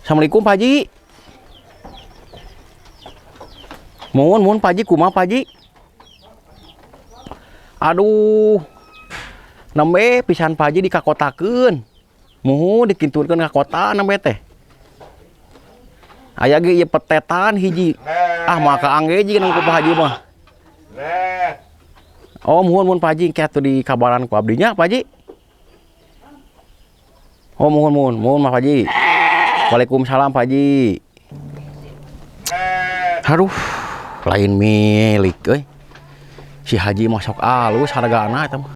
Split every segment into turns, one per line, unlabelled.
Assalamualaikum Pak Haji. Mohon mohon Pak Haji, kumaha Pak Haji? Aduh. Nembe pisan Pak Haji dikakotakeun. Muhun dikinturkeun ka kota nembe teh. Aya ge ieu petetan hiji. Ah maka angge jeung ku Pak Haji mah. Oh muhun muhun Pak Haji engke atuh dikabaran ku abdi nya Pak Haji. Oh muhun muhun muhun Pak Haji. Waalaikumsalam Pak Haji. Aduh, lain milik euy. Si Haji mah sok alus hargana eta mah.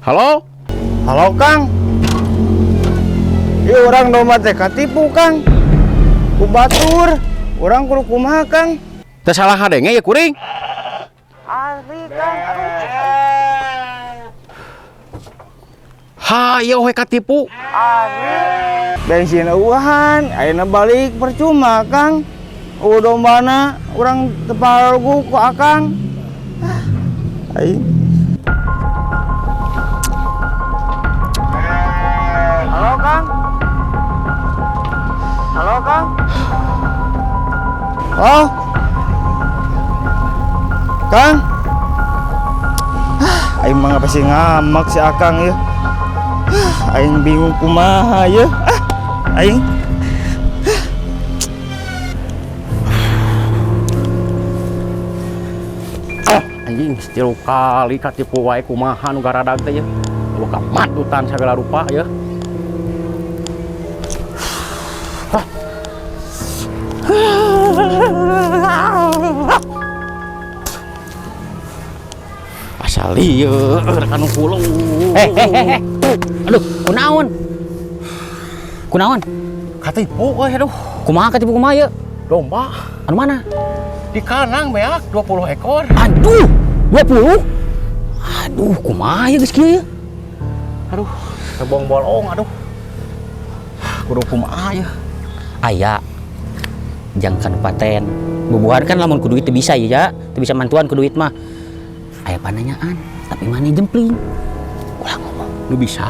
Halo?
Halo Kang. Ieu urang domba teh katipu Kang. Ku batur, urang kudu kumaha Kang?
Teu salah kadenge ya kuring.
Asli Kang. Aduh.
Ha, ieu we katipu.
Bensin eueuhan, ayeuna balik percuma Kang. Eueuh dombana urang teu pararuguh ku Akang. Ah, aing. Halo Kang. Halo Kang. Oh. Kang. Ah, aing mah pasti ngamak si Akang ieu. Ah, aing bingung kumaha ieu. Ah, aing.
Ah, anjing tilu kali katipu wae kumaha nu garadag teh ieu. Boga matutan sagala rupa ieu. Ah. Asal lieur kanu pulau.
Heh. Aduh, kunaon? Kunaon?
Katipu euy, aduh.
Kumaha katipu kumaha ieu?
Domba.
Anu mana?
Di kandang beak 20 ekor.
Aduh, 20? Aduh, kumaha ieu geus kieu ieu?
Aduh, rebong bolong aduh. Kudu kumaha ieu?
Aya. Jangkan paten. Bubuhan kan lamun ku duit teu bisa ieu ya, teu bisa mantuan ku duit mah. Aya pananyaan, tapi mana jempling? Ulah ngomong.
Nu bisa?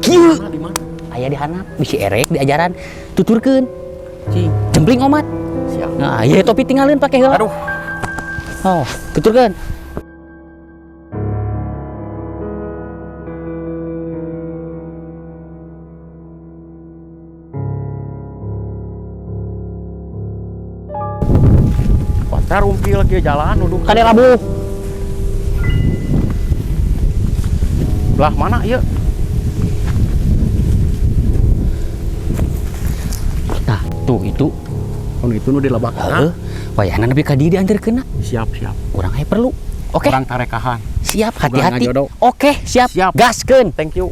Kieu.
Di mana?
Aya di handap, bisi erek diajaran, tuturkeun.
Cing.
Jempling omat.
Siap.
Nah, ieu topi tinggalin pake heula.
Aduh.
Oh, tuturkeun.
Kota rumpil kieu jalan nuduh.
Kade labuh.
Belah mana ieu?
Nah, tuh itu.
Oh, itu nu dilebakna.
Heeh. Wayahna nepi ka dieu dianterkeunna.
Siap, siap.
Urang aya perlu. Oke.
Urang tarekahan.
Siap,
Urang
hati-hati.
ngajodoh.
Oke, siap.
Siap.
Gaskeun.
Thank you.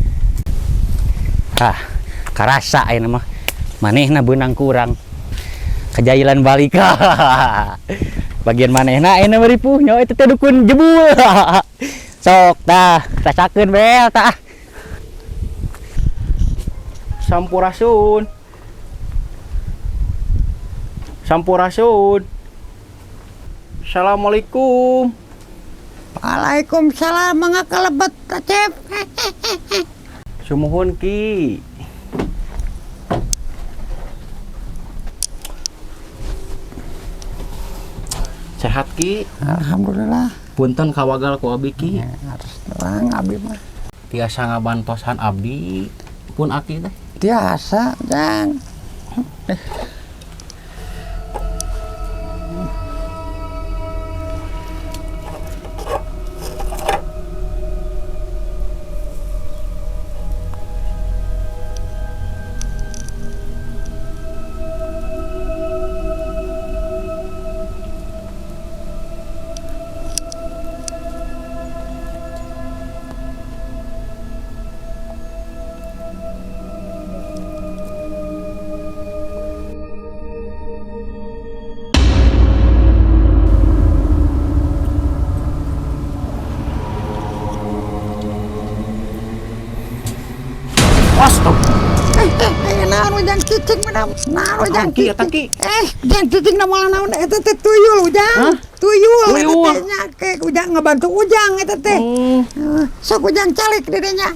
Ah, karasa ayeuna mah. Manehna beunang ku urang. Kejailan balik. Bagian manehna ayeuna mah ripuh nya eta teh dukun jebul. Sok tah, rasakeun bel tah.
Sampurasun. Sampurasun. Assalamualaikum.
Waalaikumsalam, mangga kalebet Acep.
Sumuhun Ki. Sehat Ki?
Alhamdulillah.
Punten kawagal ku abi Ki.
Ya, harus terang abi mah.
Tiasa ngabantosan abdi pun aki teh.
Tiasa, Jang. ujang cicing mah naon ujang
Ki, eta,
cicing.
Ki.
Eh, ujang cicing na moal naon eta teh tuyul ujang.
Hah?
Tuyul eta
Tuyul.
teh nya ke ujang ngabantu ujang eta teh.
Hmm.
Eh, sok ujang calik di dinya.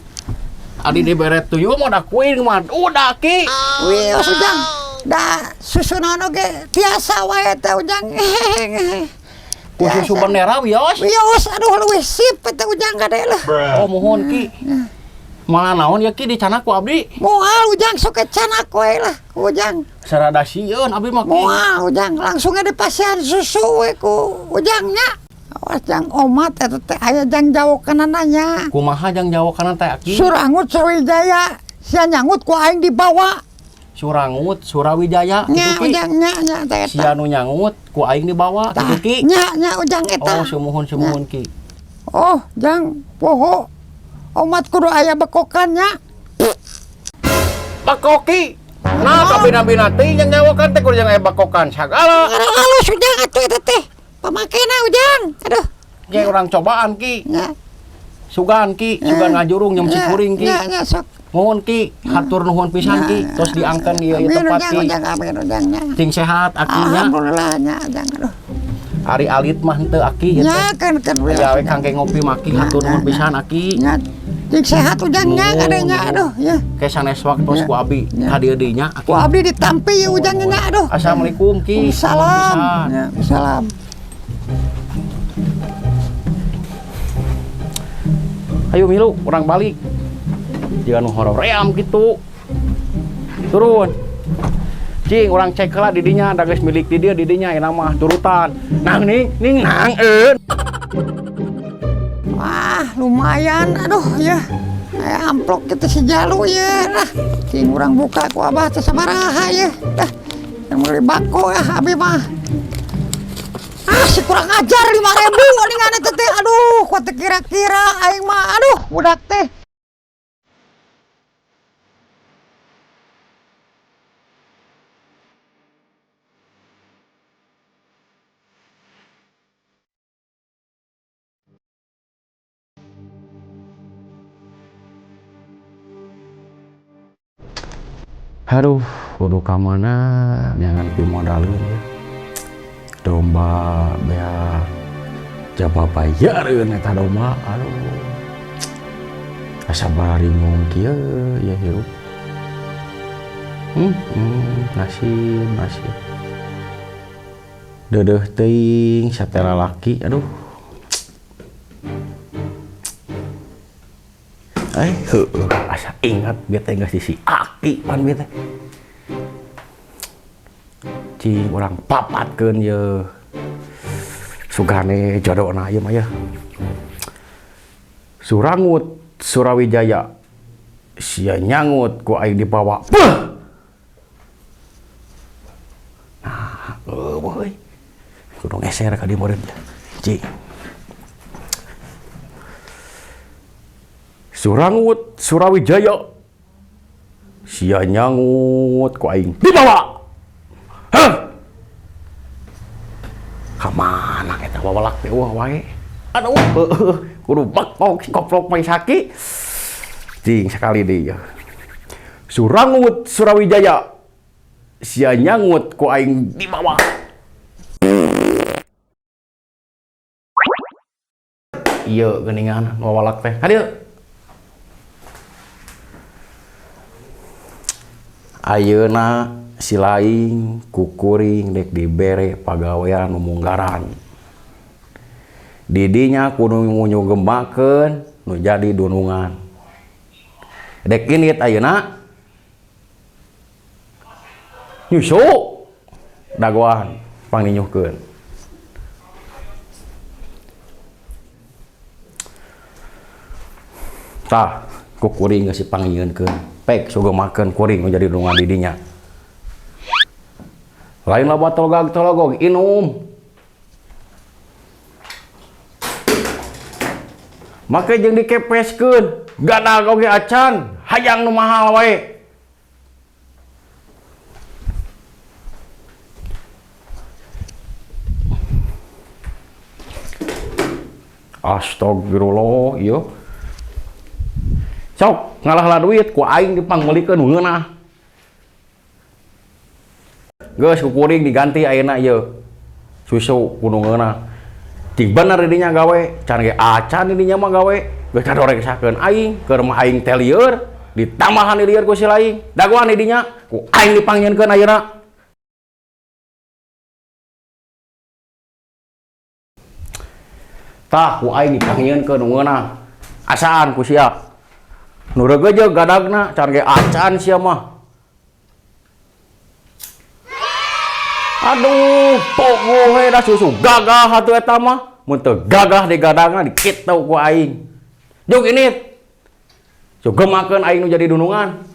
Adi dibere tuyul mah da kuing mah udah Ki.
Wios ujang. Da susunan oge tiasa wae teh ujang.
Ku susu bendera wios.
Wios aduh leuwih sip eta ujang kade lah.
Oh mohon Ki. Malah naon ya Ki dicanak ku abdi.
Moal ujang sok canak we lah ujang.
Sarada sieun abdi mah Ki.
Moal ujang langsung ada pasian susu we ku ujangnya. Awas jang omat eta teh aya jang jawokanana.
Kumaha jang jawokanan teh Aki?
Surangut Sriwijaya sia nyangut ku aing dibawa.
Surangut Surawijaya
Nya
kitu Ki.
ujang nya nya teh eta.
Sia nu nyangut ku aing dibawa
Tah,
kitu Ki.
Nya nya ujang eta.
Oh sumuhun sumuhun Ki.
Oh, jang poho. Omat kudu aya bekokannya.
Bakoki. Nah, kabina-bina teh yang nyawakan teh kudu yang aya bakokan sagala.
Karena halus ujang atuh eta teh. Pamakena ujang. Aduh.
Ge urang cobaan Ki.
Nya.
Sugan Ki, sugan ngajurung nyem
Nya,
sikuring Ki.
Nya nya sok.
Nuhun Ki, hatur nuhun pisan Ki. Terus diangkeun ieu ieu
Amin,
tempat
ujang,
Ki.
ujang, amin ujang nya.
Cing sehat akinya.
Alhamdulillah nya ujang aduh.
Ari alit mah henteu aki ieu
Nya
teh.
kan kan
Aya we kangge ngopi maki hatur nuhun pisan aki.
Nya cing sehat ujang nya
Nuhun,
kadenya
nuhun.
aduh ya.
Ke sanes waktos
Nya.
ku abi
Nya.
ka dieu deui nya aki.
Ku abdi ditampi ya ujang nya aduh.
Assalamualaikum Ki.
Salam.
Nuhun pisan.
Ya, salam.
Ayo milu, urang balik. Jangan nu horoream gitu. Turun. Cing, urang cek heula di dinya, da geus milik di dieu di dinya enak mah turutan. Nang ning ning nang eun.
Wah, lumayan aduh ya. Amplok kita si jalu ya. Nah, cing urang buka ku abah teh sabaraha ya. Dah, yang beli bako ya abi mah. Ah, si kurang ajar 5.000 ningan eta teh. Aduh, ku teh kira-kira aing mah. Aduh, budak teh.
Aduh, kudu ka mana jangan pimodaleun ya. Domba beak jaba bayareun eta domba. Aduh. Asa bararingung kieu ya hirup. Nasib, nasib. Deudeuh teuing satela laki, aduh. Heueuh, asa ingat bieu teh geus si Aki pan bieu teh. Cing urang papatkeun ye. Sugane jodona ieu mah ye. Surangut Surawijaya sia nyangut ku aing dibawa. Beuh. Nah, eueuh euy. Kudu ngeser ka dieu meureun. Cing. Surangut Surawijaya sia nyangut ku aing dibawa. Hah? Ka mana eta wawalak teh wah wae. Aduh, heueuh, kudu bakok si koplok mah saki. Cing sekali deui ya. Surangut Surawijaya sia nyangut ku aing dibawa. Ieu geuningan wawalak teh. Ka dieu. Ayeuna si laing kukuring dek dibere pagawean nu munggaran. Didinya kudu nyugemakeun nu jadi dunungan. Dek init ayeuna nyusu dagoan pangninyuhkeun. Tah kukuring geus dipangnyieunkeun. Pek sugemakeun kuring nu jadi dunungan didinya. Lain loba tologag-tologog inum. Make jeung dikepeskeun, gadag oge acan, hayang nu mahal wae. Astagfirullah, ieu. Sok ngalah duit ku aing dipangmeulikeun ngeunah. Geus ku kuring diganti ayeuna ieu. Susu kudu ngeunah. Cing bener di dinya gawe, can ge acan di dinya mah gawe. Geus kadoreksakeun aing, keur mah aing teh lieur, ditambahan di lieur ku si laing. Dagoan di dinya, ku aing dipanggieunkeun ayeuna. Tah ku aing dipanggieunkeun nu ngeunah. Asaan ku sia. Nu reugeujeug gadagna, can ge acan sia mah. Aduh, pogo he da susu gagah atuh eta mah. Mun teu gagah di gadagna dikitu ku aing. Juk ini. Sok gemakeun aing nu jadi dunungan.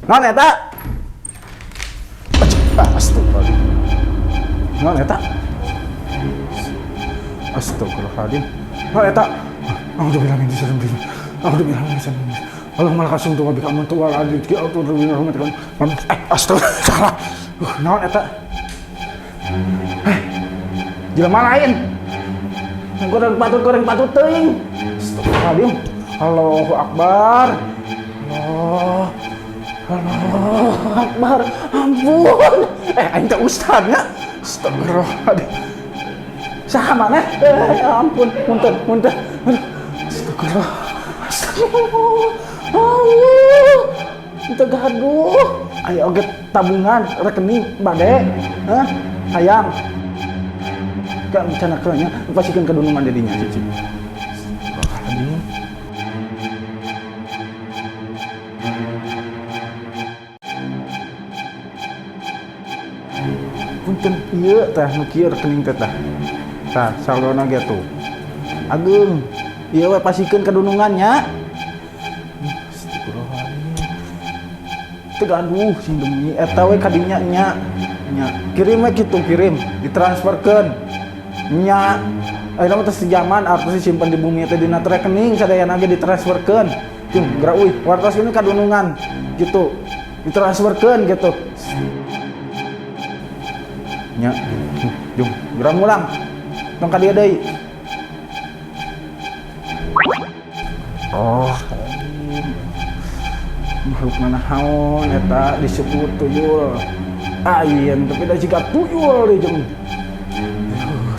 Non eta. Astagfirullahaladzim. Non eta. Astagfirullahaladzim. Non eta. A'udzubillahi minasyaitonir rajim. A'udzubillahi minasyaitonir rajim. Allahumma lakal hamdu wa bika amantu wa ala rizqi a'udzu birahmatika. Astagfirullah. Naon eta? Jelema lain. Goreng patut teuing. Astagfirullahaladzim. Allahu akbar. Allah. Allahu akbar. Ampun. Aing teh ustad nya. Astagfirullahaladzim. Saha maneh? Ampun, punten, punten. Astagfirullah. Astagfirullah. Allah. Teu gaduh. Aya oge tabungan rekening bade. Hah? Hayang. Kan cenah nya pasikeun ka dunungan di dinya cicing. Astagfirullahaladzim. Punten ieu tah nu kieu rekening teh tah. Tah saldona ge tuh. Ageung. Ieu we pasikeun ka dunungan nya. Astagfirullahaladzim. Teu gaduh sing demi eta we ka dinya nya. Nya kirim we kitu kirim, ditransferkeun. Nya ayeuna mah teh sejaman artos disimpen di bumi teh dina rekening sadayana ge ditransferkeun. Cung geura euy wartos ini ka dunungan gitu. Ditransferkeun gitu. Nya, jung, geura ngulang. Tong ka dieu deui. Oh, makhluk nanaon eta disebut tuyul. Ayen tapi da jiga tuyul deui jeung.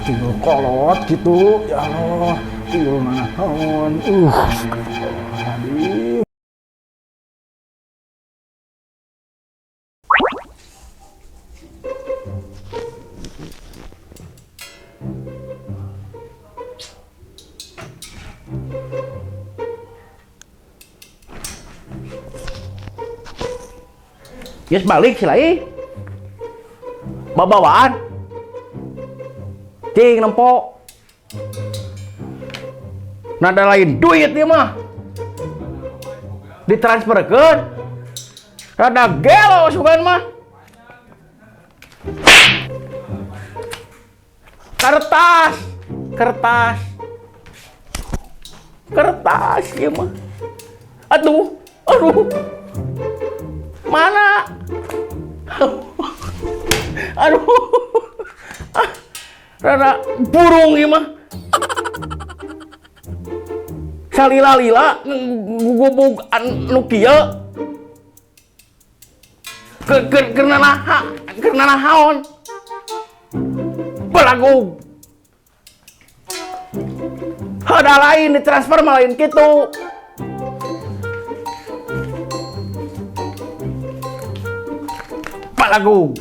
Tuyul kolot gitu. Ya Allah, tuyul nanaon. Astagfirullahaladzim.
Geus balik si Lai. Babawaan. Cing nempo. Nada lain duit ieu mah. Ditransferkeun. Rada gelo sugan mah. Kertas, kertas. Kertas ieu mah. Aduh, aduh. Mana? Aduh. Ah, rada burung ieu mah. Salila-lila gugubug anu kieu. Keur nanaha, keur nanahaon. Belagug. Hada lain ditransfer mah lain kitu. Balagug.